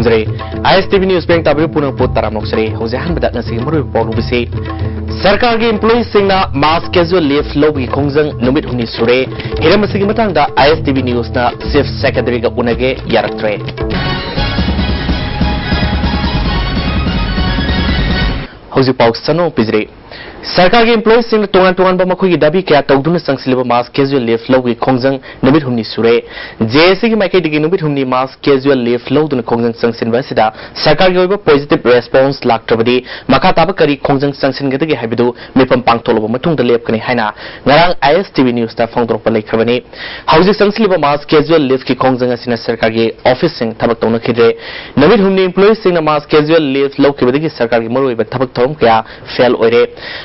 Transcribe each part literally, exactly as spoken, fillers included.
ꯖꯔꯦ꯫ ꯑꯥꯏ S T V news ꯄꯦꯡ ꯇꯥꯕꯤꯔꯤꯕ ꯄꯨꯝꯅꯃꯛꯄꯨ ꯇꯔꯥꯝꯅ ꯑꯣꯛꯆꯔꯤ꯫ ꯍꯧꯖꯤꯛ ꯑꯍꯥꯟꯕꯗ ꯉꯁꯤꯒꯤ ꯃꯔꯨꯑꯣꯏꯕ ꯄꯥꯎ ꯂꯧꯕꯁꯤ, ꯁꯔꯀꯥꯔꯒꯤ ꯏꯝꯄ꯭ꯂꯣꯌꯤꯁꯤꯡꯅ ꯃꯥꯁ ꯀꯦꯖꯨꯋꯦꯜ ꯂꯤꯐ ꯂꯧꯕꯒꯤ ꯈꯣꯡꯖꯪ ꯅꯨꯃꯤꯠ ꯍꯨꯝꯅꯤ ꯁꯨꯔꯦ꯫ ꯍꯤꯔꯝ ꯑꯁꯤꯒꯤ ꯃꯇꯥꯡꯗ ꯑꯥꯏ ꯑꯦꯁ ꯇꯤ ꯚꯤ ꯅ꯭ꯌꯨꯁꯅ ꯆꯤꯐ ꯁꯦꯀ꯭ꯔꯦꯇꯔꯤꯒ ꯎꯅꯒꯦ ꯌꯥꯔꯛꯇ꯭ꯔꯦ꯫ ꯍꯧꯖꯤꯛ ꯄꯥꯎ ꯁꯟꯗꯣꯛꯅ ꯄꯤꯖꯔꯤ꯫ ꯁꯔꯀꯥꯔꯒꯤ ꯏꯝꯄ꯭ꯂꯣꯌꯤꯁꯤꯡꯅ ꯇꯣꯉꯥꯟ ꯇꯣꯉꯥꯟꯕ ꯃꯈꯣꯏꯒꯤ ꯗꯥꯕꯤ ꯀꯌꯥ ꯇꯧꯗꯨꯅ ꯆꯪꯁꯤꯜꯂꯤꯕ ꯃꯥꯁ ꯀꯦꯖꯨꯋꯦꯜ ꯂꯤꯐ ꯂꯧꯕꯒꯤ ꯈꯣꯡꯖꯪ ꯅꯨꯃꯤꯠ ꯍꯨꯝꯅꯤ ꯁꯨꯔꯦ꯫ ꯖꯦ ꯑꯦ ꯁꯤꯒꯤ ꯃꯥꯏꯀꯩꯗꯒꯤ ꯅꯨꯃꯤꯠ ꯍꯨꯝꯅꯤ ꯃꯥꯁ ꯀꯦꯖꯨꯋꯦꯜ ꯂꯤꯐ ꯂꯧꯗꯨꯅ ꯈꯣꯡꯖꯪ ꯆꯪꯁꯤꯟꯕ ꯑꯁꯤꯗ ꯁꯔꯀꯥꯔꯒꯤ ꯑꯣꯏꯕ ꯄꯣꯖꯤꯇꯤꯚ ꯔꯦꯁꯄꯣꯟꯁ ꯂꯥꯛꯇ꯭ꯔꯕꯗꯤ ꯃꯈꯥ ꯇꯥꯕ ꯀꯔꯤ ꯈꯣꯡꯖꯪ ꯆꯪꯁꯤꯟꯒꯗꯒꯦ ꯍꯥꯏꯕꯗꯨ ꯃꯤꯐꯝ ꯄꯥꯡꯊꯣꯛꯂꯕ ꯃꯇꯨꯡꯗ ꯂꯦꯞꯀꯅꯤ ꯍꯥꯏꯅ ꯉꯔꯥꯡ ꯑꯥꯏ ꯑꯦꯁ ꯇꯤ ꯚꯤ ꯅ꯭ꯌꯨꯁꯇ ꯐꯣꯡꯗꯣꯔꯛꯄ ꯂꯩꯈ꯭ꯔꯕꯅꯤ꯫ ꯍꯧꯖꯤꯛ ꯆꯪꯁꯤꯜꯂꯤꯕ ꯃꯥꯁ ꯀꯦꯖꯨꯋꯦꯜ ꯂꯤꯐꯀꯤ ꯈꯣꯡꯖꯪ ꯑꯁꯤꯅ ꯁꯔꯀꯥꯔꯒꯤ ꯑꯣꯐꯤꯁꯁꯤꯡ ꯊꯕꯛ ꯇꯧꯅꯈꯤꯗ꯭ꯔꯦ꯫ ꯅꯨꯃꯤꯠ ꯍꯨꯝꯅꯤ ꯏꯝꯄ꯭ꯂꯣꯌꯤꯁꯤꯡꯅ ꯃꯥꯁ ꯀꯦꯖꯨꯋꯦꯜ ꯂꯤꯐ ꯂꯧꯈꯤꯕꯗꯒꯤ ꯁꯔꯀꯥꯔꯒꯤ ꯃꯔꯨꯑꯣꯏꯕ ꯊꯕꯛ ꯊꯧꯔꯝ ꯀꯌꯥ ꯐꯦꯜ ꯑꯣꯏꯔꯦ꯫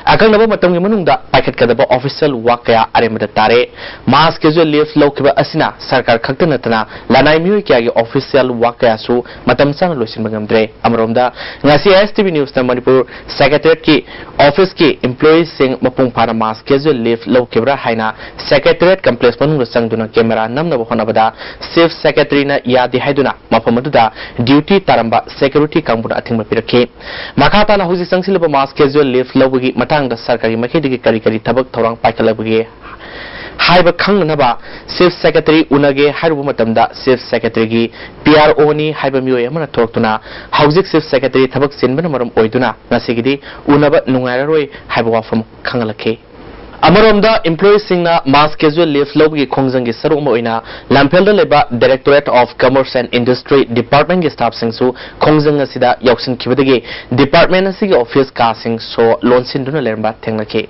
ꯑꯀꯛꯅꯕ ꯃꯇꯝꯒꯤ ꯃꯅꯨꯡꯗ ꯄꯥꯏꯈꯠꯀꯗꯕ ꯑꯣꯐꯤꯁꯤꯌꯦꯜ ꯋꯥꯛ ꯀꯌꯥ ꯑꯔꯦꯝꯕꯗ ꯇꯥꯔꯦ꯫ ꯃꯥꯁ ꯀꯦꯖꯨꯋꯦꯜ ꯂꯤꯐ ꯂꯧꯈꯤꯕ ꯑꯁꯤꯅ ꯁꯔꯀꯥꯔ ꯈꯛꯇ ꯅꯠꯇꯅ ꯂꯅꯥꯏ ꯃꯤꯑꯣꯏ ꯀꯌꯥꯒꯤ ꯑꯣꯐꯤꯁꯤꯌꯦꯜ ꯋꯥꯛ ꯀꯌꯥꯁꯨ ꯃꯇꯝ ꯆꯥꯅ ꯂꯣꯏꯁꯤꯟꯕ ꯉꯝꯗ꯭ꯔꯦ꯫ ꯑꯃꯔꯣꯝꯗ, ꯉꯁꯤ I S T V ꯅ꯭ꯌꯨꯁꯅ Manipur ꯁꯦꯀ꯭ꯔꯦꯇꯔꯤꯌꯦꯠꯀꯤ ꯑꯣꯐꯤꯁꯀꯤ ꯏꯝꯄ꯭ꯂꯣꯌꯤꯁꯤꯡ ꯃꯄꯨꯡ ꯐꯥꯅ ꯃꯥꯁ ꯀꯦꯖꯨꯋꯦꯜ ꯂꯤꯐ ꯂꯧꯈꯤꯕ꯭ꯔꯥ ꯍꯥꯏꯅ ꯁꯦꯀ꯭ꯔꯦꯇꯔꯤꯌꯦꯠ ꯀꯝꯄ꯭ꯂꯦꯛꯁ ꯃꯅꯨꯡꯗ ꯆꯪꯗꯨꯅ ꯀꯦꯃꯦꯔꯥ ꯅꯝꯅꯕ ꯍꯣꯠꯅꯕꯗ ꯆꯤꯐ ꯁꯦꯀ꯭ꯔꯦꯇꯔꯤꯅ ꯌꯥꯗꯦ ꯍꯥꯏꯗꯨꯅ ꯃꯐꯝ ꯑꯗꯨꯗ ꯗ꯭ꯌꯨꯇꯤ ꯇꯥꯔꯝꯕ ꯁꯦꯀ꯭ꯌꯨꯔꯤꯇꯤ ꯀꯥꯡꯕꯨꯅ ꯑꯊꯤꯡꯕ ꯄꯤꯔꯛꯈꯤ꯫ ꯃꯈꯥ ꯇꯥꯅ ꯍꯧꯖꯤꯛ ꯆꯪꯁꯤꯜꯂꯤꯕ ꯃꯥꯁ ꯀꯦꯖꯨꯋꯦꯜ ꯂꯤꯐ ꯂꯧꯕꯒꯤ ꯃꯇꯥꯡꯗ ꯁꯔꯀꯥꯔꯒꯤ ꯃꯥꯏꯀꯩꯗꯒꯤ ꯀꯔꯤ ꯀꯔꯤ ꯊꯕꯛ ꯊꯧꯔꯥꯡ ꯄꯥꯏꯈꯠꯂꯕꯒꯦ ꯍꯥꯏꯕ ꯈꯪꯅꯅꯕ ꯆꯤꯐ ꯁꯦꯀ꯭ꯔꯦꯇꯔꯤ ꯎꯅꯒꯦ ꯍꯥꯏꯔꯨꯕ ꯃꯇꯝꯗ ꯆꯤꯐ ꯁꯦꯀ꯭ꯔꯦꯇꯔꯤꯒꯤ ꯄꯤ ꯑꯥꯔ ꯑꯣꯅꯤ ꯍꯥꯏꯕ ꯃꯤꯑꯣꯏ ꯑꯃꯅ ꯊꯣꯔꯛꯇꯨꯅ ꯍꯧꯖꯤꯛ ꯆꯤꯐ ꯁꯦꯀ꯭ꯔꯦꯇꯔꯤ ꯊꯕꯛ ꯆꯤꯟꯕꯅ ꯃꯔꯝ ꯑꯣꯏꯗꯨꯅ ꯉꯁꯤꯒꯤꯗꯤ ꯎꯅꯕ ꯅꯨꯡꯉꯥꯏꯔꯔꯣꯏ ꯍꯥꯏꯕ ꯋꯥꯐꯝ ꯈꯪꯍꯜꯂꯛꯈꯤ꯫ ꯑꯃꯔꯣꯝꯗ, ꯏꯝꯄ꯭ꯂꯣꯌꯤꯁꯤꯡꯅ ꯃꯥꯁ ꯀꯦꯖꯨꯋꯦꯜ ꯂꯤꯐ ꯂꯧꯕꯒꯤ ꯈꯣꯡꯖꯪꯒꯤ ꯁꯔꯨꯛ ꯑꯃ ꯑꯣꯏꯅ ꯂꯝꯐꯦꯜꯗ ꯂꯩꯕ Directorate of Commerce and Industry Departmentꯀꯤ ꯁ꯭ꯇꯥꯐꯁꯤꯡꯁꯨ ꯈꯣꯡꯖꯪ ꯑꯁꯤꯗ ꯌꯥꯎꯁꯤꯟꯈꯤꯕꯗꯒꯤ ꯗꯤꯄꯥꯔꯠꯃꯦꯟ ꯑꯁꯤꯒꯤ ꯑꯣꯐꯤꯁ ꯀꯥꯁꯤꯡ ꯁꯣ ꯂꯣꯟꯁꯤꯟꯗꯨꯅ ꯂꯩꯔꯝꯕ ꯊꯦꯡꯅꯈꯤ꯫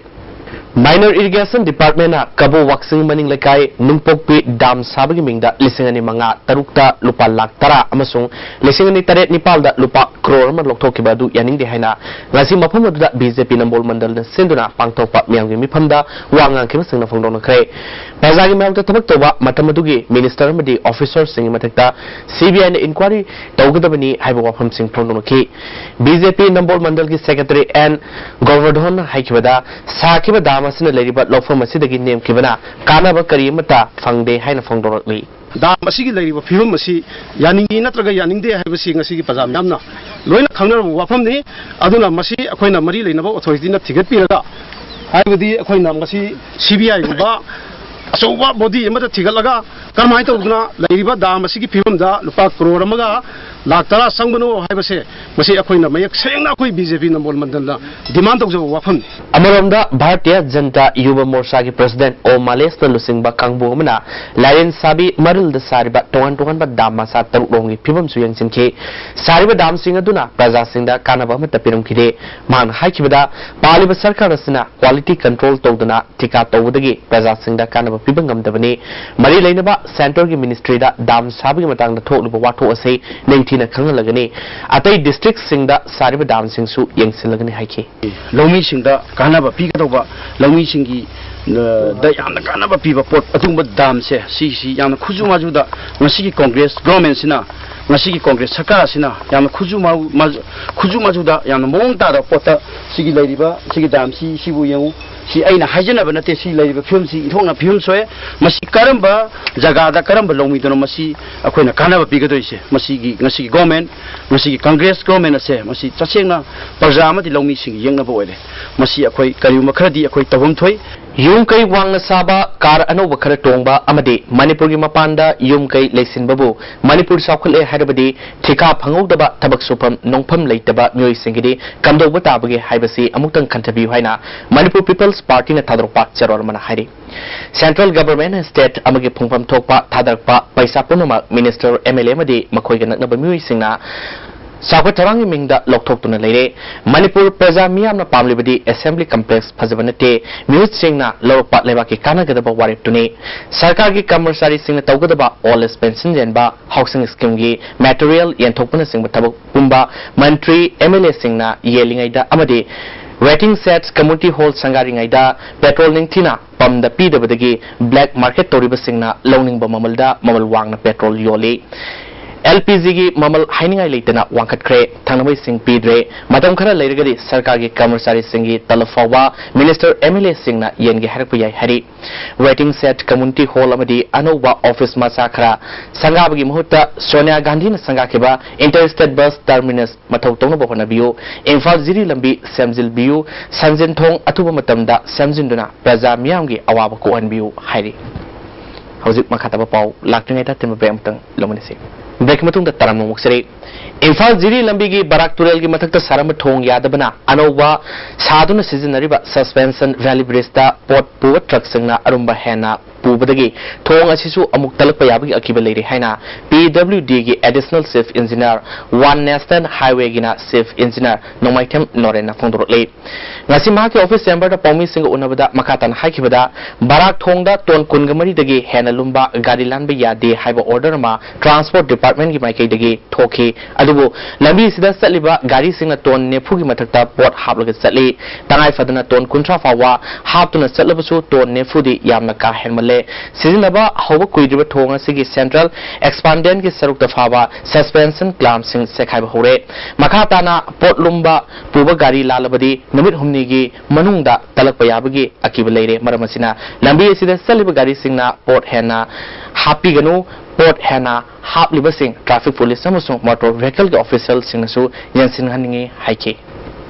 Minor Irrigation Departmentꯅ ꯀꯕꯣ ꯋꯥꯛꯆꯤꯡ ꯃꯅꯤꯡ ꯂꯩꯀꯥꯏ ꯅꯨꯡꯄꯣꯛꯄꯤ ꯗꯥꯝ ꯁꯥꯕꯒꯤ ꯃꯤꯡꯗ ꯂꯤꯁꯤꯡ ꯑꯅꯤ ꯃꯉꯥ ꯇꯔꯨꯛꯇ ꯂꯨꯄꯥ ꯂꯥꯈ ꯇꯔꯥ ꯑꯃꯁꯨꯡ ꯂꯤꯁꯤꯡ ꯑꯅꯤ ꯇꯔꯦꯠ ꯅꯤꯄꯥꯜꯗ ꯂꯨꯄꯥ ꯀ꯭ꯔꯣꯔ ꯑꯃ ꯂꯧꯊꯣꯛꯈꯤꯕ ꯑꯗꯨ ꯌꯥꯅꯤꯡꯗꯦ ꯍꯥꯏꯅ ꯉꯁꯤ ꯃꯐꯝ ꯑꯗꯨꯗ ꯕꯤ ꯖꯦ ꯄꯤ ꯅꯝꯕꯣꯜ ꯃꯟꯗꯜꯅ ꯁꯤꯟꯗꯨꯅ ꯄꯥꯡꯊꯣꯛꯄ ꯃꯤꯌꯥꯝꯒꯤ ꯃꯤꯐꯝꯗ ꯋꯥ ꯉꯥꯡꯈꯤꯕꯁꯤꯡꯅ ꯐꯣꯡꯗꯣꯛꯅꯈ꯭ꯔꯦ꯫ ꯄ꯭ꯔꯖꯥꯒꯤ ꯃꯥꯌꯣꯛꯇ ꯊꯕꯛ ꯇꯧꯕ ꯃꯇꯝ ꯑꯗꯨꯒꯤ ꯃꯤꯅꯤꯁꯇꯔ ꯑꯃꯗꯤ ꯑꯣꯐꯤꯁꯔꯁꯤꯡꯒꯤ ꯃꯊꯛꯇ ꯁꯤ ꯕꯤ ꯑꯥꯏꯅ ꯏꯟꯀ꯭ꯋꯥꯔꯤ ꯇꯧꯒꯗꯕꯅꯤ ꯍꯥꯏꯕ ꯋꯥꯐꯝꯁꯤꯡ ꯐꯣꯡꯗꯣꯛꯅꯈꯤ꯫ B J P Nambol ꯃꯟꯗꯜꯒꯤ secretary and Govardhan ꯍꯥꯏꯈꯤꯕꯗ, ꯁꯥꯈꯤꯕ ꯗꯥꯝ ꯑꯁꯤꯅ ꯂꯩꯔꯤꯕ ꯂꯧꯐꯝ ꯑꯁꯤꯗꯒꯤ ꯅꯦꯝꯈꯤꯕꯅ ꯀꯥꯟꯅꯕ ꯀꯔꯤ ꯑꯃꯠꯇ ꯐꯪꯗꯦ ꯍꯥꯏꯅ ꯐꯣꯡꯗꯣꯔꯛꯂꯤ꯫ ꯗꯥꯝ ꯑꯁꯤꯒꯤ ꯂꯩꯔꯤꯕ ꯐꯤꯕꯝ ꯑꯁꯤ ꯌꯥꯅꯤꯡꯉꯤ ꯅꯠꯇ꯭ꯔꯒ ꯌꯥꯅꯤꯡꯗꯦ ꯍꯥꯏꯕꯁꯤ ꯉꯁꯤꯒꯤ ꯄ꯭ꯔꯖꯥ ꯃꯌꯥꯝꯅ ꯂꯣꯏꯅ ꯈꯪꯅꯔꯕ ꯋꯥꯐꯝꯅꯤ꯫ ꯑꯗꯨꯅ ꯃꯁꯤ ꯑꯩꯈꯣꯏꯅ ꯃꯔꯤ ꯂꯩꯅꯕ ꯑꯣꯊꯣꯔꯤꯇꯤꯅ ꯊꯤꯒꯠꯄꯤꯔꯒ, ꯍꯥꯏꯕꯗꯤ ꯑꯩꯈꯣꯏꯅ ꯃꯁꯤ ꯁꯤ ꯕꯤ ꯑꯥꯏꯒꯨꯝꯕ ꯑꯆꯧꯕ ꯕꯣꯗꯤ ꯑꯃꯗ ꯊꯤꯒꯠꯂꯒ ꯀꯔꯝꯍꯥꯏꯅ ꯇꯧꯗꯅ ꯂꯩꯔꯤꯕ ꯗꯥꯝ ꯑꯁꯤꯒꯤ ꯐꯤꯕꯝꯗ ꯂꯨꯄꯥ ꯀ꯭ꯔꯣꯔ ꯑꯃꯒ ꯂꯥꯛ ꯇꯔꯥ ꯆꯪꯕꯅꯣ ꯍꯥꯏꯕꯁꯦ, ꯃꯁꯤ ꯑꯩꯈꯣꯏꯅ ꯃꯌꯦꯛ ꯁꯦꯡꯅ ꯑꯩꯈꯣꯏ ꯕꯤ ꯖꯦ ꯄꯤ ꯅꯝꯕꯣꯜ ꯃꯟꯗꯜꯅ ꯗꯤꯃꯥꯟ ꯇꯧꯖꯕ ꯋꯥꯐꯝꯅꯤ꯫ ꯑꯃꯔꯣꯝꯗ, ꯚꯥꯔꯇꯤꯌ ꯖꯟꯇꯥ ꯌꯨꯕ ꯃꯣꯔꯆꯥꯒꯤ ꯄ꯭ꯔꯁꯤꯗꯦꯟꯠ ꯑꯣ ꯃꯥꯂꯦꯁꯅ ꯂꯨꯆꯤꯡꯕ ꯀꯥꯡꯕꯨ ꯑꯃꯅ ꯂꯥꯏꯔꯦꯟ ꯁꯥꯕꯤ ꯃꯔꯤꯜꯗ ꯁꯥꯔꯤꯕ ꯇꯣꯉꯥꯟ ꯇꯣꯉꯥꯟꯕ ꯗꯥꯝ ꯃꯆꯥ ꯇꯔꯨꯛ ꯔꯣꯝꯒꯤ ꯐꯤꯕꯝꯁꯨ ꯌꯦꯡꯁꯤꯟꯈꯤ꯫ ꯁꯥꯔꯤꯕ ꯗꯥꯝꯁꯤꯡ ꯑꯗꯨꯅ ꯄ꯭ꯔꯖꯥꯁꯤꯡꯗ ꯀꯥꯟꯅꯕ ꯑꯃꯠꯇ ꯄꯤꯔꯝꯈꯤꯗꯦ꯫ ꯃꯍꯥꯛꯅ ꯍꯥꯏꯈꯤꯕꯗ, ꯄꯥꯜꯂꯤꯕ ꯁꯔꯀꯥꯔ ꯑꯁꯤꯅ quality control ꯇꯧꯗꯅ ꯊꯤꯀꯥ ꯇꯧꯕꯗꯒꯤ ꯄ꯭ꯔꯖꯥꯁꯤꯡꯗ ꯀꯥꯟꯅꯕ ꯄꯤꯕ ꯉꯝꯗꯕꯅꯤ꯫ ꯃꯔꯤ ꯂꯩꯅꯕ ꯁꯦꯟꯇꯔꯒꯤ ꯃꯤꯅꯤꯁꯇ꯭ꯔꯤꯗ ꯗꯥꯝ ꯁꯥꯕꯒꯤ ꯃꯇꯥꯡꯗ ꯊꯣꯛꯂꯤꯕ ꯋꯥꯊꯣꯛ ꯑꯁꯤ ꯅꯤꯡꯊꯤꯅ ꯈꯪꯍꯜꯂꯒꯅꯤ꯫ ꯑꯇꯩ ꯗꯤꯁꯇ꯭ꯔꯤꯛꯁꯤꯡꯗ ꯁꯥꯔꯤꯕ ꯗꯥꯝꯁꯤꯡꯁꯨ ꯌꯦꯡꯁꯤꯜꯂꯒꯅꯤ ꯍꯥꯏꯈꯤ꯫ ꯂꯧꯃꯤꯁꯤꯡꯗ ꯀꯥꯟꯅꯕ ꯄꯤꯒꯗꯧꯕ, ꯂꯧꯃꯤꯁꯤꯡꯒꯤ, ꯑ, ꯗ ꯌꯥꯝꯅ ꯀꯥꯟꯅꯕ ꯄꯤꯕ ꯄꯣꯠ ꯑꯗꯨꯒꯨꯝꯕ ꯗꯥꯝꯁꯦ, ꯁꯤꯁꯤ ꯌꯥꯝꯅ ꯈꯨꯖꯨ ꯃꯥꯖꯨꯗ ꯉꯁꯤꯒꯤ ꯀꯣꯡꯒ꯭ꯔꯦꯁ ꯒꯣꯔꯃꯦꯟꯁꯤꯅ, ꯉꯁꯤꯒꯤ ꯀꯣꯡꯒ꯭ꯔꯦꯁ ꯁꯔꯀꯥꯔ ꯑꯁꯤꯅ ꯌꯥꯝꯅ ꯈꯨꯖꯨ ꯃꯥ-, ꯃꯥꯖꯨ-, ꯈꯨꯖꯨ ꯃꯥꯖꯨꯗ ꯌꯥꯝꯅ ꯃꯑꯣꯡ ꯇꯥꯗꯕ ꯄꯣꯠꯇ ꯁꯤꯒꯤ ꯂꯩꯔꯤꯕ ꯁꯤꯒꯤ ꯗꯥꯝꯁꯤ, ꯁꯤꯕꯨ ꯌꯦꯡꯉꯨ, ꯁꯤ ꯑꯩꯅ ꯍꯥꯏꯖꯅꯕ ꯅꯠꯇꯦ, ꯁꯤ ꯂꯩꯔꯤꯕ ꯐꯤꯕꯝꯁꯤ ꯏꯟꯊꯣꯛꯅ ꯐꯤꯕꯝ ꯁꯣꯛꯑꯦ꯫ ꯃꯁꯤ ꯀꯔꯝꯕ ꯖꯒꯥꯗ ꯀꯔꯝꯕ ꯂꯧꯃꯤꯗꯨꯅ ꯃꯁꯤ ꯑꯩꯈꯣꯏꯅ ꯀꯥꯟꯅꯕ ꯄꯤꯒꯗꯣꯏꯁꯦ? ꯃꯁꯤꯒꯤ, ꯉꯁꯤꯒꯤ ꯒꯣꯔꯃꯦꯟ, ꯉꯁꯤꯒꯤ ꯀꯪꯒ꯭ꯔꯦꯁ ꯒꯣꯔꯃꯦꯟ ꯑꯁꯦ ꯃꯁꯤ ꯇꯁꯦꯡꯅ ꯄ꯭ꯔꯖꯥ ꯑꯃꯗꯤ ꯂꯧꯃꯤꯁꯤꯡꯒꯤ ꯌꯦꯛꯅꯕ ꯑꯣꯏꯔꯦ꯫ ꯃꯁꯤ ꯑꯩꯈꯣꯏ ꯀꯔꯤꯒꯨꯝꯕ ꯈꯔꯗꯤ ꯑꯩꯈꯣꯏ ꯇꯧꯐꯝ ꯊꯣꯛꯏ꯫ ꯌꯨꯝ ꯀꯩ ꯋꯥꯡꯅ ꯁꯥꯕ, ꯀꯥꯔ ꯑꯅꯧꯕ ꯈꯔ ꯇꯣꯡꯕ ꯑꯃꯗꯤ ꯃꯅꯤꯄꯨꯔꯒꯤ ꯃꯄꯥꯟꯗ ꯌꯨꯝ ꯀꯩ ꯂꯩꯁꯤꯟꯕꯕꯨ ꯃꯅꯤꯄꯨꯔ ꯆꯥꯎꯈꯠꯂꯦ ꯍꯥꯏꯔꯕꯗꯤ ꯊꯤꯀꯥ ꯐꯪꯍꯧꯗꯕ, ꯊꯕꯛ ꯁꯨꯐꯝ ꯅꯣꯝꯐꯝ ꯂꯩꯇꯕ ꯃꯤꯑꯣꯏꯁꯤꯡꯒꯤꯗꯤ ꯀꯝꯗꯧꯕ ꯇꯥꯕꯒꯦ ꯍꯥꯏꯕꯁꯤ ꯑꯃꯨꯛꯇꯪ ꯈꯟꯊꯕꯤꯌꯨ ꯍꯥꯏꯅ ꯃꯅꯤꯄꯨꯔ ꯄꯤꯄꯜꯁ ꯄꯥꯔꯇꯤꯅ ꯊꯥꯗꯣꯔꯛꯄ ꯆꯦꯔꯣꯜ ꯑꯃꯅ ꯍꯥꯏꯔꯤ꯫ ꯁꯦꯟꯇ꯭ꯔꯦꯜ ꯒꯚꯔꯟꯃꯦꯟꯠꯅ ꯁ꯭ꯇꯦꯠ ꯑꯃꯒꯤ ꯐꯪꯐꯝ ꯊꯣꯛꯄ ꯊꯥꯗꯔꯛꯄ ꯄꯩꯁꯥ ꯄꯨꯝꯅꯃꯛ ꯃꯤꯅꯤꯁꯇꯔ, ꯑꯦꯝ ꯑꯦꯜ ꯑꯦ ꯑꯃꯗꯤ ꯃꯈꯣꯏꯒ ꯅꯛꯅꯕ ꯃꯤꯑꯣꯏꯁꯤꯡꯅ ꯆꯥꯎꯈꯠ ꯊꯧꯔꯥꯡꯒꯤ ꯃꯤꯡꯗ ꯂꯧꯊꯣꯛꯇꯨꯅ ꯂꯩꯔꯦ꯫ ꯃꯅꯤꯄꯨꯔ ꯄ꯭ꯔꯖꯥ ꯃꯤꯌꯥꯝꯅ ꯄꯥꯝꯂꯤꯕꯗꯤ ꯑꯦꯁꯦꯝꯕ꯭ꯂꯤ ꯀꯝꯄ꯭ꯂꯦꯛꯁ ꯐꯖꯕ ꯅꯠꯇꯦ, ꯃꯤꯍꯨꯠꯁꯤꯡꯅ ꯂꯧꯔꯛꯄ ꯂꯩꯕꯥꯛꯀꯤ ꯀꯥꯟꯅꯒꯗꯕ ꯋꯥꯔꯦꯞꯇꯨꯅꯤ꯫ ꯁꯔꯀꯥꯔꯒꯤ ꯀꯔꯃꯆꯥꯔꯤꯁꯤꯡꯅ ꯇꯧꯒꯗꯕ ꯑꯣꯜ ꯑꯦꯖ ꯄꯦꯟꯁꯟ ꯌꯦꯟꯕ, ꯍꯥꯎꯁꯤꯡ ꯁ꯭ꯀꯤꯝꯒꯤ ꯃꯦꯇꯔꯤꯌꯦꯜ ꯌꯦꯟꯊꯣꯛꯄꯅꯆꯤꯡꯕ ꯊꯕꯛ ꯄꯨꯝꯕ ꯃꯟꯇ꯭ꯔꯤ, ꯑꯦꯝ ꯑꯦꯜ ꯑꯦꯁꯤꯡꯅ ꯌꯦꯜꯂꯤꯉꯩꯗ ꯑꯃꯗꯤ ꯋꯦꯇꯤꯡ ꯁꯦꯗꯁ, ꯀꯝꯃ꯭ꯌꯨꯅꯤꯇꯤ ꯍꯣꯜ ꯁꯪꯒꯥꯔꯤꯉꯩꯗ ꯄꯦꯇ꯭ꯔꯣꯜ ꯅꯤꯡꯊꯤꯅ ꯄꯝꯗ ꯄꯤꯗꯕꯗꯒꯤ ꯕ꯭ꯂꯦꯛ ꯃꯥꯔꯀꯦꯠ ꯇꯧꯔꯤꯕꯁꯤꯡꯅ ꯂꯧꯅꯤꯡꯕ ꯃꯃꯜꯗ ꯃꯃꯜ ꯋꯥꯡꯅ ꯄꯦꯇ꯭ꯔꯣꯜ ꯌꯣꯜꯂꯤ꯫ ꯑꯦꯜ ꯄꯤ ꯖꯤꯒꯤ ꯃꯃꯜ ꯍꯥꯏꯅꯤꯡꯉꯥꯏ ꯂꯩꯇꯅ ꯋꯥꯡꯈꯠꯈ꯭ꯔꯦ꯫ ꯊꯛꯅꯕ ꯏꯁꯤꯡ ꯄꯤꯗ꯭ꯔꯦ꯫ ꯃꯇꯝ ꯈꯔ ꯂꯩꯔꯒꯗꯤ ꯁꯔꯀꯥꯔꯒꯤ ꯀꯔꯃꯆꯥꯔꯤꯁꯤꯡꯒꯤ ꯇꯂꯕ ꯐꯥꯎꯕ ꯃꯤꯅꯤꯁꯇꯔ, ꯑꯦꯝ ꯑꯦꯜ ꯑꯦꯁꯤꯡꯅ ꯌꯦꯟꯒꯦ ꯍꯥꯏꯔꯛꯄ ꯌꯥꯏ ꯍꯥꯏꯔꯤ꯫ ꯋꯦꯇꯤꯡ ꯁꯦꯗ, ꯀꯝꯃ꯭ꯌꯨꯅꯤꯇꯤ ꯍꯣꯜ ꯑꯃꯗꯤ ꯑꯅꯧꯕ ꯑꯣꯐꯤꯁ ꯃꯆꯥ ꯈꯔ ꯁꯪꯒꯥꯕꯒꯤ ꯃꯍꯨꯠꯇ ꯁꯣꯅꯤꯌꯥ ꯒꯥꯟꯙꯤꯅ ꯁꯪꯒꯥꯈꯤꯕ ꯏꯟꯇꯔ ꯁ꯭ꯇꯦꯠ ꯕꯁ ꯇꯔꯃꯤꯅꯁ ꯃꯊꯧ ꯇꯧꯅꯕ ꯍꯣꯠꯅꯕꯤꯌꯨ꯫ ꯏꯝꯐꯥꯜ ꯖꯤꯔꯤ ꯂꯝꯕꯤ ꯁꯦꯝꯖꯤꯟꯕꯤꯌꯨ꯫ ꯁꯟꯖꯦꯟ ꯊꯣꯡ ꯑꯊꯨꯕ ꯃꯇꯝꯗ ꯁꯦꯝꯖꯤꯟꯗꯨꯅ ꯄ꯭ꯔꯖꯥ ꯃꯤꯌꯥꯝꯒꯤ ꯑꯋꯥꯕ ꯀꯣꯛꯍꯟꯕꯤꯌꯨ ꯍꯥꯏꯔꯤ꯫ ꯍꯧꯖꯤꯛ ꯃꯈꯥ ꯇꯥꯕ ꯄꯥꯎ ꯂꯥꯛꯇ꯭ꯔꯤꯉꯩꯗ ꯑꯇꯦꯟꯕ ꯕ꯭ꯔꯦꯛ ꯑꯃꯇꯪ ꯂꯧꯃꯤꯟꯅꯁꯤ꯫ ꯕ꯭ꯔꯦꯛꯀꯤ ꯃꯇꯨꯡꯗ ꯇꯔꯥꯝꯅ ꯑꯃꯨꯛ ꯆꯦꯔꯤ꯫ ꯏꯝꯐꯥꯜ ꯖꯤꯔꯤ ꯂꯝꯕꯤꯒꯤ ꯕꯔꯥꯛ ꯇꯨꯔꯦꯜꯒꯤ ꯃꯊꯛꯇ ꯁꯥꯔꯝꯕ ꯊꯣꯡ ꯌꯥꯗꯕꯅ ꯑꯅꯧꯕ ꯁꯥꯗꯨꯅ ꯁꯤꯖꯤꯟꯅꯔꯤꯕ ꯁꯁꯄꯦꯟꯁꯟ ꯚꯦꯂꯤ ꯕ꯭ꯔꯤꯖꯇ ꯄꯣꯠ ꯄꯨꯕ ꯇ꯭ꯔꯛꯁꯤꯡꯅ ꯑꯔꯨꯝꯕ ꯍꯦꯟꯅ ꯄꯨꯕꯗꯒꯤ ꯊꯣꯡ ꯑꯁꯤꯁꯨ ꯑꯃꯨꯛ ꯇꯠꯂꯛꯄ ꯌꯥꯕꯒꯤ ꯑꯀꯤꯕ ꯂꯩꯔꯤ ꯍꯥꯏꯅ ꯄꯤ ꯗꯕ꯭ꯂꯤꯎ ꯗꯤꯒꯤ additional chief engineer, one national ꯍꯥꯏꯋꯦꯒꯤꯅ ꯆꯤꯐ ꯏꯟꯖꯤꯅꯤꯌꯔ ꯅꯣꯡꯃꯥꯏꯊꯦꯝ ꯅꯣꯔꯦꯟꯅ ꯐꯣꯡꯗꯣꯔꯛꯂꯤ꯫ ꯉꯁꯤ ꯃꯍꯥꯛꯀꯤ ꯑꯣꯐꯤꯁ ꯆꯦꯝꯕꯔꯗ ꯄꯥꯎꯃꯤꯁꯤꯡꯒ ꯎꯅꯕꯗ ꯃꯈꯥ ꯇꯥꯅ ꯍꯥꯏꯈꯤꯕꯗ, ꯕꯔꯥꯛ ꯊꯣꯡꯗ ꯇꯣꯟ ꯀꯨꯟꯒ ꯃꯔꯤꯗꯒꯤ ꯍꯦꯟꯅ ꯂꯨꯝꯕ ꯒꯥꯔꯤ ꯂꯥꯟꯕ ꯌꯥꯗꯦ ꯍꯥꯏꯕ ꯑꯣꯔꯗꯔ ꯑꯃ ꯇ꯭ꯔꯥꯟꯁꯄꯣꯔꯠ ꯗꯤꯄꯥꯔꯠꯃꯦꯟꯒꯤ ꯃꯥꯏꯀꯩꯗꯒꯤ ꯊꯣꯛꯈꯤ꯫ ꯑꯗꯨꯕꯨ ꯂꯝꯕꯤ ꯑꯁꯤꯗ ꯆꯠꯂꯤꯕ ꯒꯥꯔꯤꯁꯤꯡꯅ ꯇꯣꯟ ꯅꯤꯐꯨꯒꯤ ꯃꯊꯛꯇ ꯄꯣꯠ ꯍꯥꯞꯂꯒ ꯆꯠꯂꯤ꯫ ꯇꯉꯥꯏ ꯐꯗꯅ ꯇꯣꯟ ꯀꯨꯟꯊ꯭ꯔꯥ ꯐꯥꯎꯕ ꯍꯥꯞꯇꯨꯅ ꯆꯠꯂꯕꯁꯨ ꯇꯣꯟ ꯅꯤꯐꯨꯗꯤ ꯌꯥꯝꯅ ꯀꯥ ꯍꯦꯟꯃꯜꯂꯦ꯫ ꯁꯤꯖꯤꯟꯅꯕ ꯍꯧꯕ ꯀꯨꯏꯗ꯭ꯔꯤꯕ ꯊꯣꯡ ꯑꯁꯤꯒꯤ ꯁꯦꯟꯇ꯭ꯔꯦꯜ ꯑꯦꯛꯁꯄꯥꯟꯗꯦꯟꯒꯤ ꯁꯔꯨꯛꯇ ꯐꯥꯎꯕ ꯁꯁꯄꯦꯟꯁꯟ ꯀ꯭ꯂꯥꯝꯁꯤꯡ ꯆꯦꯈꯥꯏꯕ ꯍꯧꯔꯦ꯫ ꯃꯈꯥ ꯇꯥꯅ ꯄꯣꯠ ꯂꯨꯝꯕ ꯄꯨꯕ ꯒꯥꯔꯤ ꯂꯥꯜꯂꯕꯗꯤ ꯅꯨꯃꯤꯠ ꯍꯨꯝꯅꯤꯒꯤ ꯃꯅꯨꯡꯗ ꯇꯠꯂꯛꯄ ꯌꯥꯕꯒꯤ ꯑꯀꯤꯕ ꯂꯩꯔꯦ꯫ ꯃꯔꯝ ꯑꯁꯤꯅ ꯂꯝꯕꯤ ꯑꯁꯤꯗ ꯆꯠꯂꯤꯕ ꯒꯥꯔꯤꯁꯤꯡꯅ ꯄꯣꯠ ꯍꯦꯟꯅ ꯍꯥꯞꯄꯤꯒꯅꯨ, ꯄꯣꯠ ꯍꯦꯟꯅ ꯍꯥꯞꯂꯤꯕꯁꯤꯡ ꯇ꯭ꯔꯥꯐꯤꯛ ꯄꯨꯂꯤꯁ ꯑꯃꯁꯨꯡ ꯃꯣꯇꯣꯔ ꯚꯦꯍꯤꯀꯜꯒꯤ ꯑꯣꯐꯤꯁꯤꯌꯦꯜꯁꯤꯡꯅꯁꯨ ꯌꯦꯡꯁꯤꯟꯍꯟꯅꯤꯡꯏ ꯍꯥꯏꯈꯤ꯫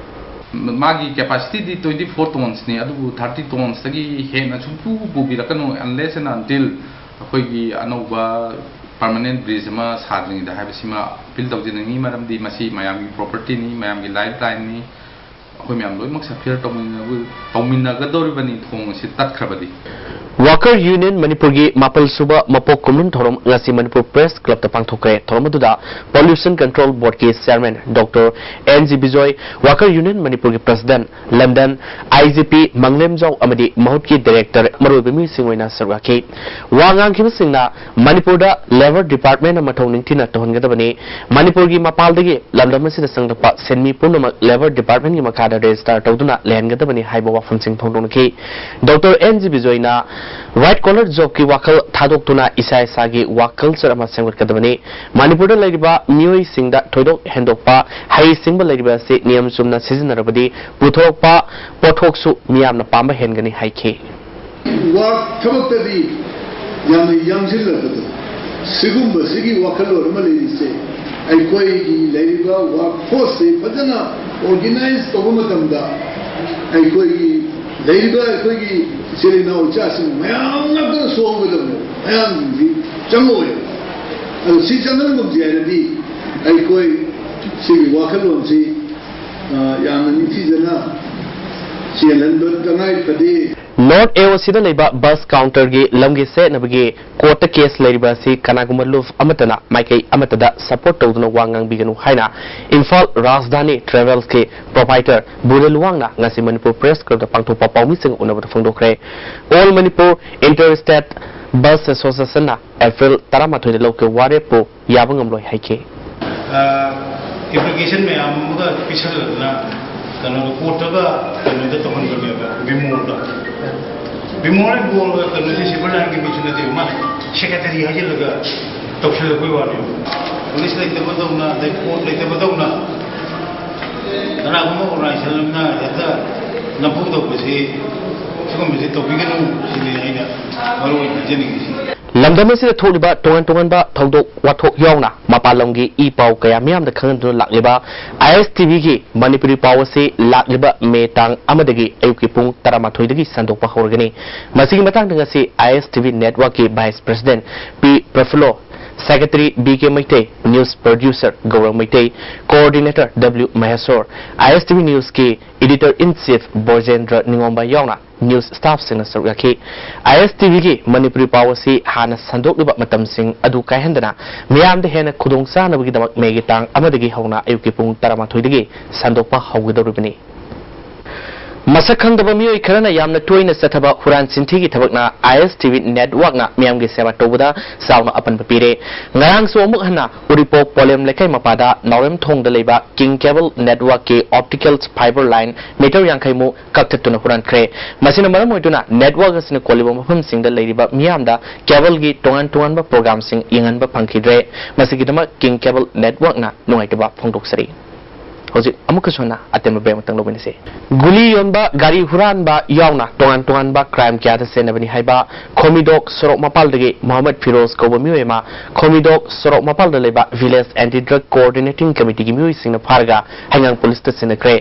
ꯃꯥꯒꯤ ꯀꯦꯄꯥꯁꯤꯇꯤꯗꯤ ꯇ꯭ꯋꯦꯟꯇꯤ ꯐꯣꯔ ꯇꯣꯟꯁꯅꯤ, ꯑꯗꯨꯕꯨ ꯊꯥꯔꯇꯤ ꯇꯣꯟꯁꯇꯒꯤ ꯍꯦꯟꯅ ꯁꯨꯡꯄꯨ ꯄꯨꯕꯤꯔꯛꯀꯅꯨ, unless and until ꯑꯩꯈꯣꯏꯒꯤ ꯑꯅꯧꯕ ꯄꯔꯃꯅꯦꯟ ꯕ꯭ꯔꯤꯖ ꯑꯃ ꯁꯥꯗ꯭ꯔꯤꯉꯩꯗ ꯍꯥꯏꯕꯁꯤꯃ ꯑꯄꯤꯜ ꯇꯧꯖꯅꯤꯡꯉꯤ꯫ ꯃꯔꯝꯗꯤ ꯃꯁꯤ ꯃꯌꯥꯝꯒꯤ ꯄ꯭ꯔꯣꯄꯔꯇꯤꯅꯤ, ꯃꯌꯥꯝꯒꯤ ꯂꯥꯏꯐ ꯂꯥꯏꯟꯅꯤ꯫ ꯑꯩꯈꯣꯏ ꯃꯌꯥꯝ ꯂꯣꯏꯅꯃꯛ ꯁꯐꯤꯌꯔ ꯇꯧꯃꯤꯟꯅꯕ-, ꯇꯧꯃꯤꯟꯅꯒꯗꯧꯔꯤꯕꯅꯤ ꯊꯣꯡ ꯑꯁꯤ ꯇꯠꯈ꯭ꯔꯕꯗꯤ꯫ ꯋꯥꯀꯔ ꯌꯨꯅꯤꯌꯟ ꯃꯅꯤꯄꯨꯔꯒꯤ ꯃꯥꯄꯜ ꯁꯨꯕ ꯃꯄꯣꯛ ꯀꯨꯝꯂꯣꯟ ꯊꯧꯔꯝ ꯉꯁꯤ ꯃꯅꯤꯄꯨꯔ ꯄ꯭ꯔꯦꯁ ꯀ꯭ꯂꯕꯇ ꯄꯥꯡꯊꯣꯛꯈ꯭ꯔꯦ꯫ ꯊꯧꯔꯝ ꯑꯗꯨꯗ ꯄꯣꯂ꯭ꯌꯨꯁꯟ ꯀꯟꯇ꯭ꯔꯣꯜ ꯕꯣꯔꯗꯀꯤ chairman doctor N G Bijoy, ꯋꯥꯀꯔ ꯌꯨꯅꯤꯌꯟ ꯃꯅꯤꯄꯨꯔꯒꯤ president London, I G P Manglemjao ꯑꯃꯗꯤ ꯃꯍꯨꯠꯀꯤ ꯗꯥꯏꯔꯦꯛꯇꯔ ꯃꯔꯨꯑꯣꯏꯕ ꯃꯤꯑꯣꯏꯁꯤꯡ ꯑꯣꯏꯅ ꯁꯔꯨꯛ ꯌꯥꯈꯤ꯫ ꯋꯥ ꯉꯥꯡꯈꯤꯕꯁꯤꯡꯅ ꯃꯅꯤꯄꯨꯔꯗ ꯂꯦꯕꯔ ꯗꯤꯄꯥꯔꯠꯃꯦꯟꯅ ꯃꯊꯧ ꯅꯤꯡꯊꯤꯅ ꯇꯧꯍꯟꯒꯗꯕꯅꯤ꯫ ꯃꯅꯤꯄꯨꯔꯒꯤ ꯃꯄꯥꯜꯗꯒꯤ ꯂꯝꯗꯝ ꯑꯁꯤꯗ ꯆꯪꯂꯛꯄ ꯁꯤꯟꯃꯤ ꯄꯨꯝꯅꯃꯛ ꯂꯦꯕꯔ ꯗꯤꯄꯥꯔꯠꯃꯦꯟꯒꯤ ꯃꯈꯥ register ꯇꯧꯗꯨꯅ ꯂꯩꯍꯟꯒꯗꯕꯅꯤ ꯍꯥꯏꯕ ꯋꯥꯐꯝꯁꯤꯡ ꯐꯣꯡꯗꯣꯛꯅꯈꯤ꯫ ꯗꯣꯛꯇꯔ ꯑꯦꯟ ꯖꯤ ꯕꯤꯖꯣꯏꯅ white collar jobꯀꯤ ꯋꯥꯈꯜ ꯊꯥꯗꯣꯛꯇꯨꯅ ꯏꯁꯥ ꯏꯁꯥꯒꯤ work culture ꯑꯃ ꯁꯦꯝꯒꯠꯀꯗꯕꯅꯤ꯫ ꯃꯅꯤꯄꯨꯔꯗ ꯂꯩꯔꯤꯕ ꯃꯤꯑꯣꯏꯁꯤꯡꯗ ꯊꯣꯏꯗꯣꯛ ꯍꯦꯟꯗꯣꯛꯄ ꯍꯩꯁꯤꯡꯕ ꯂꯩꯔꯤꯕ ꯑꯁꯤ ꯅꯤꯌꯝ ꯆꯨꯝꯅ ꯁꯤꯖꯤꯟꯅꯔꯕꯗꯤ ꯄꯨꯊꯣꯔꯛꯄ ꯄꯣꯠꯊꯣꯛꯁꯨ ꯃꯤꯌꯥꯝꯅ ꯄꯥꯝꯕ ꯍꯦꯟꯒꯅꯤ ꯍꯥꯏꯈꯤ꯫ ꯋꯥꯔꯛ ꯊꯕꯛꯇꯗꯤ ꯌꯥꯝꯅ ꯌꯥꯡꯁꯤꯜꯂꯛꯄꯗꯣ, ꯁꯤꯒꯨꯝꯕꯁꯤꯒꯤ ꯋꯥꯈꯜꯂꯣꯟ ꯑꯃ ꯂꯩꯔꯤꯁꯦ, ꯑꯩꯈꯣꯏꯒꯤ ꯂꯩꯔꯤꯕ ꯋꯥꯔꯛ ꯐꯣꯔꯁꯁꯤ ꯐꯖꯅ ꯑꯣꯔꯒꯦꯅꯥꯏꯖ ꯇꯧꯕ ꯃꯇꯝꯗ ꯑꯩꯈꯣꯏꯒꯤ ꯂꯩꯔꯤꯕ ꯑꯩꯈꯣꯏꯒꯤ ꯏꯆꯤꯜ ꯏꯅꯥꯎ ꯏꯆꯥꯁꯤꯡ ꯃꯌꯥꯝ ꯉꯥꯛꯇꯅ ꯁꯨꯍꯧꯒꯗꯕꯅꯦꯕ꯫ ꯃꯌꯥꯝꯁꯤꯡꯁꯤ ꯆꯪꯉꯛꯑꯣꯏꯕ꯫ ꯑꯗꯣ ꯁꯤ ꯆꯪꯍꯟꯒꯨꯝꯁꯤ ꯍꯥꯏꯔꯗꯤ ꯑꯩꯈꯣꯏ ꯁꯤꯒꯤ ꯋꯥꯈꯜꯂꯣꯟꯁꯤ, ꯑ, ꯌꯥꯝꯅ ꯅꯤꯡꯊꯤꯖꯅ ꯆꯦꯜꯍꯟꯕ ꯇꯉꯥꯏ ꯐꯗꯦ꯫ ꯅꯣꯔꯠ ꯑꯦ ꯑꯣ ꯁꯤꯗ ꯂꯩꯕ ꯕꯁ ꯀꯥꯎꯟꯇꯔꯒꯤ ꯂꯝꯒꯤ ꯆꯦꯠꯅꯕꯒꯤ ꯀꯣꯔꯠꯇ ꯀꯦꯁ ꯂꯩꯔꯤꯕ ꯑꯁꯤ ꯀꯅꯥꯒꯨꯝꯕ ꯂꯨꯞ ꯑꯃꯠꯇꯅ ꯃꯥꯏꯀꯩ ꯑꯃꯠꯇꯗ ꯁꯄꯣꯔꯠ ꯇꯧꯗꯨꯅ ꯋꯥ ꯉꯥꯡꯕꯤꯒꯅꯨ ꯍꯥꯏꯅ ꯏꯝꯐꯥꯜ ꯔꯥꯖꯙꯥꯅꯤ ꯇ꯭ꯔꯦꯚꯦꯜꯁꯀꯤ ꯄ꯭ꯔꯣꯄꯥꯏꯇꯔ ꯕꯨꯔꯦꯜ ꯋꯥꯡꯅ ꯉꯁꯤ ꯃꯅꯤꯄꯨꯔ ꯄ꯭ꯔꯦꯁ ꯀ꯭ꯂꯕꯇ ꯄꯥꯡꯊꯣꯛꯄ ꯄꯥꯎꯃꯤꯁꯤꯡꯒ ꯎꯅꯕꯗ ꯐꯣꯡꯗꯣꯛꯈ꯭ꯔꯦ꯫ All Manipur inter state bus ꯑꯦꯁꯣꯁꯤꯌꯦꯁꯟꯅ ꯑꯦꯄ꯭ꯔꯤꯜ ꯇꯔꯥꯃꯥꯊꯣꯏꯗ ꯂꯧꯈꯤꯕ ꯋꯥꯔꯦꯞꯄꯨ ꯌꯥꯕ ꯉꯝꯂꯣꯏ ꯍꯥꯏꯈꯤ꯫ ꯑꯦꯄ꯭ꯂꯤꯀꯦꯁꯟ ꯃꯌꯥꯝ ꯑꯃꯒ ꯄꯤꯁꯜꯂꯗꯅ ꯀꯩꯅꯣꯗ ꯀꯣꯔꯠꯇꯒ ꯀꯩꯅꯣꯗ ꯇꯧꯍꯟꯕꯅꯦꯕ, ꯕꯤꯃꯣꯜꯗ꯫ ꯕꯤꯃꯣꯜ ꯕꯣꯜꯒ ꯀꯩꯅꯣꯁꯦ ꯁꯤꯜꯚꯔ ꯂꯥꯏꯟꯒꯤ ꯃꯤꯁꯨ ꯅꯠꯇꯦꯕ, ꯃꯥ ꯁꯦꯀ꯭ꯔꯦꯇꯔꯤ ꯍꯥꯏꯖꯤꯜꯂꯒ ꯇꯧꯁꯤꯜꯂꯛꯄꯩ ꯋꯥꯅꯦꯕ꯫ ꯄꯨꯂꯤꯁ ꯂꯩꯇꯕꯗꯧꯅ, ꯑꯗꯩ ꯀꯣꯔꯠ ꯂꯩꯇꯕꯗꯧꯅ, ꯀꯅꯥꯒꯨꯝꯕ ꯑꯣꯔꯒꯅꯥꯏꯖꯦꯁꯟ ꯑꯃꯅ ꯍꯦꯛꯇ ꯅꯝꯐꯨ ꯇꯧꯕꯁꯤ, ꯁꯤꯒꯨꯝꯕꯁꯤ ꯇꯧꯕꯤꯒꯅꯨ ꯁꯤꯅꯤ ꯑꯩꯅ ꯃꯔꯨ ꯑꯣꯏꯅ ꯍꯥꯏꯖꯅꯤꯡꯉꯤꯁꯤ꯫ ꯂꯝꯗꯝ ꯑꯁꯤꯗ ꯊꯣꯛꯂꯤꯕ ꯇꯣꯉꯥꯟ ꯇꯣꯉꯥꯟꯕ ꯊꯧꯗꯣꯛ ꯋꯥꯊꯣꯛ ꯌꯥꯎꯅ ꯃꯄꯥꯟ ꯂꯝꯒꯤ ꯏ ꯄꯥꯎ ꯀꯌꯥ ꯃꯤꯌꯥꯝꯗ ꯈꯪꯍꯟꯗꯨꯅ ꯂꯥꯛꯂꯤꯕ ꯑꯥꯏ ꯑꯦꯁ ꯇꯤ ꯚꯤꯒꯤ ꯃꯅꯤꯄꯨꯔꯤ ꯄꯥꯎ ꯑꯁꯤ ꯂꯥꯛꯂꯤꯕ ꯃꯦ ꯇꯥꯡ ꯑꯃꯗꯒꯤ ꯑꯌꯨꯛꯀꯤ ꯄꯨꯡ ꯇꯔꯥꯃꯥꯊꯣꯏꯗꯒꯤ ꯁꯟꯗꯣꯛꯄ ꯍꯧꯔꯒꯅꯤ꯫ ꯃꯁꯤꯒꯤ ꯃꯇꯥꯡꯗ ꯉꯁꯤ ꯑꯥꯏ ꯑꯦꯁ ꯇꯤ ꯚꯤ ꯅꯦꯠꯋꯥꯔꯛꯀꯤ vice president P Praphullo, secretary B K Meitei, news producer Gaurang Meitei, coordinator W Maheshwor, I S T V ꯅ꯭ꯌꯨꯁꯀꯤ editor in chief Bojendra Ningomba ꯌꯥꯎꯅ ꯅ꯭ꯌꯨꯁ ꯁ꯭ꯇꯥꯐꯁꯤꯡꯅ ꯁꯔꯨꯛ ꯌꯥꯈꯤ꯫ ꯑꯥꯏ ꯑꯦꯁ ꯇꯤ ꯚꯤꯒꯤ ꯃꯅꯤꯄꯨꯔꯤ ꯄꯥꯎ ꯑꯁꯤ ꯍꯥꯟꯅ ꯁꯟꯗꯣꯛꯂꯤꯕ ꯃꯇꯝꯁꯤꯡ ꯑꯗꯨ ꯀꯥꯏꯍꯟꯗꯅ ꯃꯤꯌꯥꯝꯗ ꯍꯦꯟꯅ ꯈꯨꯗꯣꯡꯆꯥꯅꯕꯒꯤꯗꯃꯛ ꯃꯦꯒꯤ ꯇꯥꯡ ꯑꯃꯗꯒꯤ ꯍꯧꯅ ꯑꯌꯨꯛꯀꯤ ꯄꯨꯡ ꯇꯔꯥꯃꯥꯊꯣꯏꯗꯒꯤ ꯁꯟꯗꯣꯛꯄ ꯍꯧꯒꯗꯧꯔꯤꯕꯅꯤ꯫ ꯃꯁꯛ ꯈꯪꯗꯕ ꯃꯤꯑꯣꯏ ꯈꯔꯅ ꯌꯥꯝꯅ ꯇꯣꯏꯅ ꯆꯠꯊꯕ ꯍꯨꯔꯥꯟ ꯆꯤꯟꯊꯤꯒꯤ ꯊꯕꯛꯅ ꯑꯥꯏ ꯑꯦꯁ ꯇꯤ ꯚꯤ networkꯅ ꯃꯤꯌꯥꯝꯒꯤ ꯁꯦꯕꯥ ꯇꯧꯕꯗ ꯆꯥꯎꯅ ꯑꯄꯟꯕ ꯄꯤꯔꯦ꯫ ꯉꯔꯥꯡꯁꯨ ꯑꯃꯨꯛ ꯍꯟꯅ ꯎꯔꯤꯄꯣꯛ ꯄꯣꯂꯦꯝ ꯂꯩꯀꯥꯏ ꯃꯄꯥꯗ ꯅꯥꯎꯔꯦꯝꯊꯣꯡꯗ ꯂꯩꯕ King Cable networkꯀꯤ optical fiber line meter ꯌꯥꯡꯈꯩ ꯃꯨꯛ ꯀꯛꯊꯠꯇꯨꯅ ꯍꯨꯔꯥꯟꯈ꯭ꯔꯦ꯫ ꯃꯁꯤꯅ ꯃꯔꯝ ꯑꯣꯏꯗꯨꯅ network ꯑꯁꯤꯅ ꯀꯣꯜꯂꯤꯕ ꯃꯐꯝꯁꯤꯡꯗ ꯂꯩꯔꯤꯕ ꯃꯤꯌꯥꯝꯗ cableꯒꯤ ꯇꯣꯉꯥꯟ ꯇꯣꯉꯥꯟꯕ programꯁꯤꯡ ꯌꯦꯡꯍꯟꯕ ꯐꯪꯈꯤꯗ꯭ꯔꯦ꯫ ꯃꯁꯤꯒꯤꯗꯃꯛ King Cable networkꯅ ꯅꯨꯡꯉꯥꯏꯇꯕ ꯐꯣꯡꯗꯣꯛꯆꯔꯤ꯫ ꯍꯧꯖꯤꯛ ꯑꯃꯨꯛꯀꯁꯨ ꯍꯟꯅ ꯑꯇꯦꯟꯕ break ꯑꯃꯇꯪ ꯂꯧꯃꯤꯟꯅꯁꯤ꯫ ꯒꯨꯂꯤ ꯌꯣꯟꯕ, ꯒꯥꯔꯤ ꯍꯨꯔꯥꯟꯕ ꯌꯥꯎꯅ ꯇꯣꯉꯥꯟ ꯇꯣꯉꯥꯟꯕ crime ꯀꯌꯥꯗ ꯆꯦꯟꯅꯕꯅꯤ ꯍꯥꯏꯕ ꯈꯣꯃꯤꯗꯣꯛ ꯁꯣꯔꯣꯛ ꯃꯄꯥꯜꯗꯒꯤ ꯃꯣꯍꯝꯃꯗ ꯐꯤꯔꯣꯖ ꯀꯧꯕ ꯃꯤꯑꯣꯏ ꯑꯃ ꯈꯣꯃꯤꯗꯣꯛ ꯁꯣꯔꯣꯛ ꯃꯄꯥꯜꯗ ꯂꯩꯕ Village Anti Drug Coordinating Committeeꯒꯤ ꯃꯤꯑꯣꯏꯁꯤꯡꯅ ꯐꯥꯔꯒ ꯍꯩꯉꯥꯡ ꯄꯨꯂꯤꯁꯇ ꯁꯤꯟꯅꯈ꯭ꯔꯦ꯫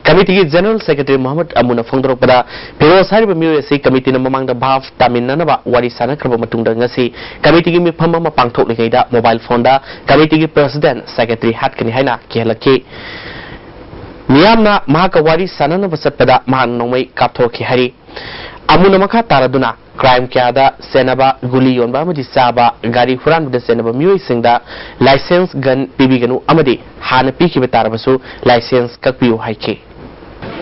Committeeꯒꯤ General Secretary ꯃꯣꯍꯝꯃꯗ ꯑꯃꯨꯅ ꯐꯣꯡꯗꯣꯔꯛꯄꯗ, ꯐꯤꯔꯣꯖ ꯍꯥꯏꯔꯤꯕ ꯃꯤꯑꯣꯏ ꯑꯁꯤ committeeꯅ ꯃꯃꯥꯡꯗ ꯚꯥꯞ ꯇꯥꯃꯤꯟꯅꯅꯕ ꯋꯥꯔꯤ ꯁꯥꯟꯅꯈ꯭ꯔꯕ ꯃꯇꯨꯡꯗ ꯉꯁꯤ committeeꯒꯤ ꯃꯤꯐꯝ ꯑꯃ ꯄꯥꯡꯊꯣꯛꯂꯤꯉꯩꯗ mobile phoneꯗ committeeꯒꯤ president, secretary ꯍꯥꯠꯀꯅꯤ ꯍꯥꯏꯅ ꯀꯤꯍꯜꯂꯛꯈꯤ꯫ ꯃꯤꯌꯥꯝꯅ ꯃꯍꯥꯛꯀ ꯋꯥꯔꯤ ꯁꯥꯟꯅꯅꯕ ꯆꯠꯄꯗ ꯃꯍꯥꯛꯅ ꯅꯣꯡꯃꯩ ꯀꯥꯞꯊꯣꯔꯛꯈꯤ ꯍꯥꯏꯔꯤ꯫ ꯑꯃꯨꯅ ꯃꯈꯥ ꯇꯥꯔꯗꯨꯅ crime ꯀꯌꯥꯗ ꯆꯦꯟꯅꯕ, ꯒꯨꯂꯤ ꯌꯣꯟꯕ ꯑꯃꯗꯤ ꯆꯥꯕ, ꯒꯥꯔꯤ ꯍꯨꯔꯥꯟꯕꯗ ꯆꯦꯟꯅꯕ ꯃꯤꯑꯣꯏꯁꯤꯡꯗ license gun ꯄꯤꯕꯤꯒꯅꯨ ꯑꯃꯗꯤ ꯍꯥꯟꯅ ꯄꯤꯈꯤꯕ ꯇꯥꯔꯕꯁꯨ license ꯀꯛꯄꯤꯌꯨ ꯍꯥꯏꯈꯤ꯫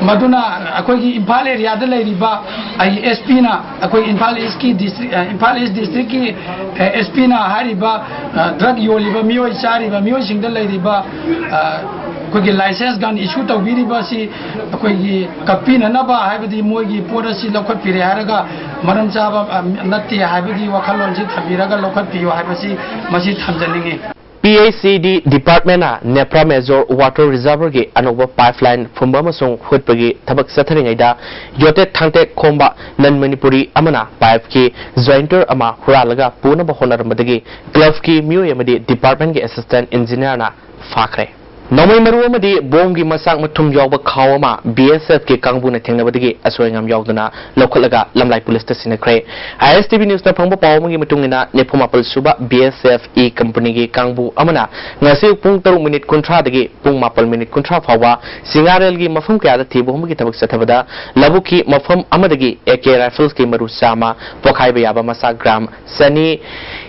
ꯃꯗꯨꯅ ꯑꯩꯈꯣꯏꯒꯤ ꯏꯝꯐꯥꯜ areaꯗ ꯂꯩꯔꯤꯕ ꯑꯩ S Pꯅ ꯑꯩꯈꯣꯏ ꯏꯝꯐꯥꯜ Eastꯀꯤ district, ꯑ, ꯏꯝꯐꯥꯜ East districtꯀꯤ, ꯑ, S Pꯅ ꯍꯥꯏꯔꯤꯕ, ꯑ, drug ꯌꯣꯜꯂꯤꯕ ꯃꯤꯑꯣꯏ, ꯆꯥꯔꯤꯕ ꯃꯤꯑꯣꯏꯁꯤꯡꯗ ꯂꯩꯔꯤꯕ, ꯑ, ꯑꯩꯈꯣꯏꯒꯤ license gun issue ꯇꯧꯕꯤꯔꯤꯕ ꯑꯁꯤ ꯑꯩꯈꯣꯏꯒꯤ ꯀꯛꯄꯤꯅꯅꯕ, ꯍꯥꯏꯕꯗꯤ ꯃꯣꯏꯒꯤ ꯄꯣꯠ ꯑꯁꯤ ꯂꯧꯈꯠꯄꯤꯔꯦ ꯍꯥꯏꯔꯒ ꯃꯔꯝ ꯆꯥꯕ, ꯑ, ꯅꯠꯇꯦ ꯍꯥꯏꯕꯒꯤ ꯋꯥꯈꯜꯂꯣꯟꯁꯤ ꯊꯝꯕꯤꯔꯒ ꯂꯧꯈꯠꯄꯤꯌꯨ ꯍꯥꯏꯕꯁꯤ ꯃꯁꯤ ꯊꯝꯖꯅꯤꯡꯏ꯫ P H E D departmentꯅ ꯅꯦꯄ꯭ꯔꯥ ꯃꯦꯖꯣꯔ water reservoirꯒꯤ ꯑꯅꯧꯕ pipeline ꯐꯨꯝꯕ ꯑꯃꯁꯨꯡ ꯍꯨꯠꯄꯒꯤ ꯊꯕꯛ ꯆꯠꯊꯔꯤꯉꯩꯗ ꯌꯣꯇꯦꯠ ꯊꯥꯡꯇꯦꯛ ꯈꯣꯝꯕ non Manipuri ꯑꯃꯅ pipeꯀꯤ jointer ꯑꯃ ꯍꯨꯔꯥꯜꯂꯒ ꯄꯨꯅꯕ ꯍꯣꯠꯅꯔꯝꯕꯗꯒꯤ clubꯀꯤ ꯃꯤꯑꯣꯏ ꯑꯃꯗꯤ departmentꯀꯤ assistant engineerꯅ ꯐꯥꯈ꯭ꯔꯦ꯫ ꯅꯣꯡꯃꯩ ꯃꯔꯨ ꯑꯃꯗꯤ ꯕꯣꯝꯒꯤ ꯃꯆꯥꯛ ꯃꯊꯨꯝ ꯌꯥꯎꯕ ꯈꯥꯎ ꯑꯃ B S Fꯀꯤ ꯀꯥꯡꯕꯨꯅ ꯊꯦꯡꯅꯕꯗꯒꯤ ꯑꯁꯣꯏ ꯑꯉꯥꯝ ꯌꯥꯎꯗꯅ ꯂꯧꯈꯠꯂꯒ ꯂꯝꯂꯥꯏ ꯄꯨꯂꯤꯁꯇ ꯁꯤꯟꯅꯈ꯭ꯔꯦ꯫ I S T V newsꯅ ꯐꯪꯕ ꯄꯥꯎ ꯑꯃꯒꯤ ꯃꯇꯨꯡ ꯏꯟꯅ, ꯅꯤꯐꯨ ꯃꯥꯄꯜ ꯁꯨꯕ B S F E companyꯒꯤ ꯀꯥꯡꯕꯨ ꯑꯃꯅ ꯉꯁꯤ ꯑꯌꯨꯛ ꯄꯨꯡ ꯇꯔꯨꯛ minute ꯀꯨꯟꯊ꯭ꯔꯥꯗꯒꯤ ꯄꯨꯡ ꯃꯥꯄꯜ minute ꯀꯨꯟꯊ꯭ꯔꯥ ꯐꯥꯎꯕ ꯁꯤꯡꯉꯥꯔꯦꯜꯒꯤ ꯃꯐꯝ ꯀꯌꯥꯗ ꯊꯤꯕ ꯍꯨꯝꯕꯒꯤ ꯊꯕꯛ ꯆꯠꯊꯕꯗ, ꯂꯧꯕꯨꯛꯀꯤ ꯃꯐꯝ ꯑꯃꯗꯒꯤ A K riflesꯀꯤ ꯃꯔꯨ ꯆꯥꯝꯃ, ꯄꯣꯈꯥꯏꯕ ꯌꯥꯕ ꯃꯆꯥ gram ꯆꯅꯤ,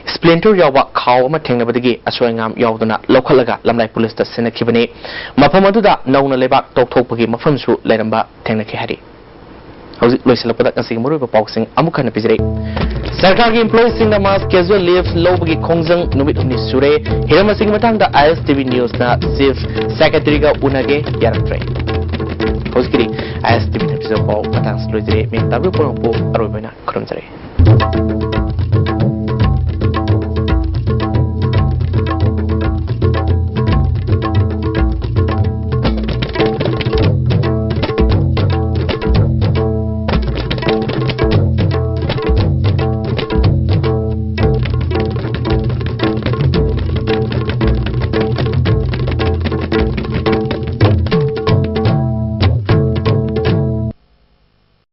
splinter ꯌꯥꯎꯕ ꯈꯥꯎ ꯑꯃ ꯊꯦꯡꯅꯕꯗꯒꯤ ꯑꯁꯣꯏ ꯑꯉꯥꯝ ꯌꯥꯎꯗꯅ ꯂꯧꯈꯠꯂꯒ ꯂꯝꯂꯥꯏ ꯄꯨꯂꯤꯁꯇ ꯁꯤꯟꯅꯈꯤꯕꯅꯤ꯫ ꯃꯐꯝ ꯑꯗꯨꯗ ꯅꯧꯅ ꯂꯩꯕꯥꯛ ꯇꯧꯊꯣꯛꯄꯒꯤ ꯃꯐꯝꯁꯨ ꯂꯩꯔꯝꯕ ꯊꯦꯡꯅꯈꯤ ꯍꯥꯏꯔꯤ꯫ ꯍꯧꯖꯤꯛ ꯂꯣꯏꯁꯤꯜꯂꯛꯄꯗ ꯉꯁꯤꯒꯤ ꯃꯔꯨꯑꯣꯏꯕ ꯄꯥꯎꯁꯤꯡ ꯑꯃꯨꯛ ꯍꯟꯅ ꯄꯤꯖꯔꯛꯏ꯫ ꯁꯔꯀꯥꯔꯒꯤ employeeꯁꯤꯡꯅ mass casual leave ꯂꯧꯕꯒꯤ ꯈꯣꯡꯖꯪ ꯅꯨꯃꯤꯠ ꯍꯨꯝꯅꯤ ꯁꯨꯔꯦ꯫ ꯍꯤꯔꯝ ꯑꯁꯤꯒꯤ ꯃꯇꯥꯡꯗ ISTV Newsꯅ Chief Secretaryꯒ ꯎꯅꯒꯦ ꯌꯥꯔꯛꯇ꯭ꯔꯦ꯫ ꯍꯧꯖꯤꯛꯀꯤꯗꯤ ISTVꯅ ꯄꯤꯖꯕ ꯄꯥꯎ ꯃꯇꯥꯡꯁꯤ ꯂꯣꯏꯖꯔꯦ꯫ ꯃꯌꯥꯝ ꯇꯥꯕꯤꯕ ꯄꯨꯝꯅꯃꯛꯄꯨ ꯑꯔꯣꯏꯕ ꯑꯣꯏꯅ ꯈꯨꯔꯨꯝꯖꯔꯤ꯫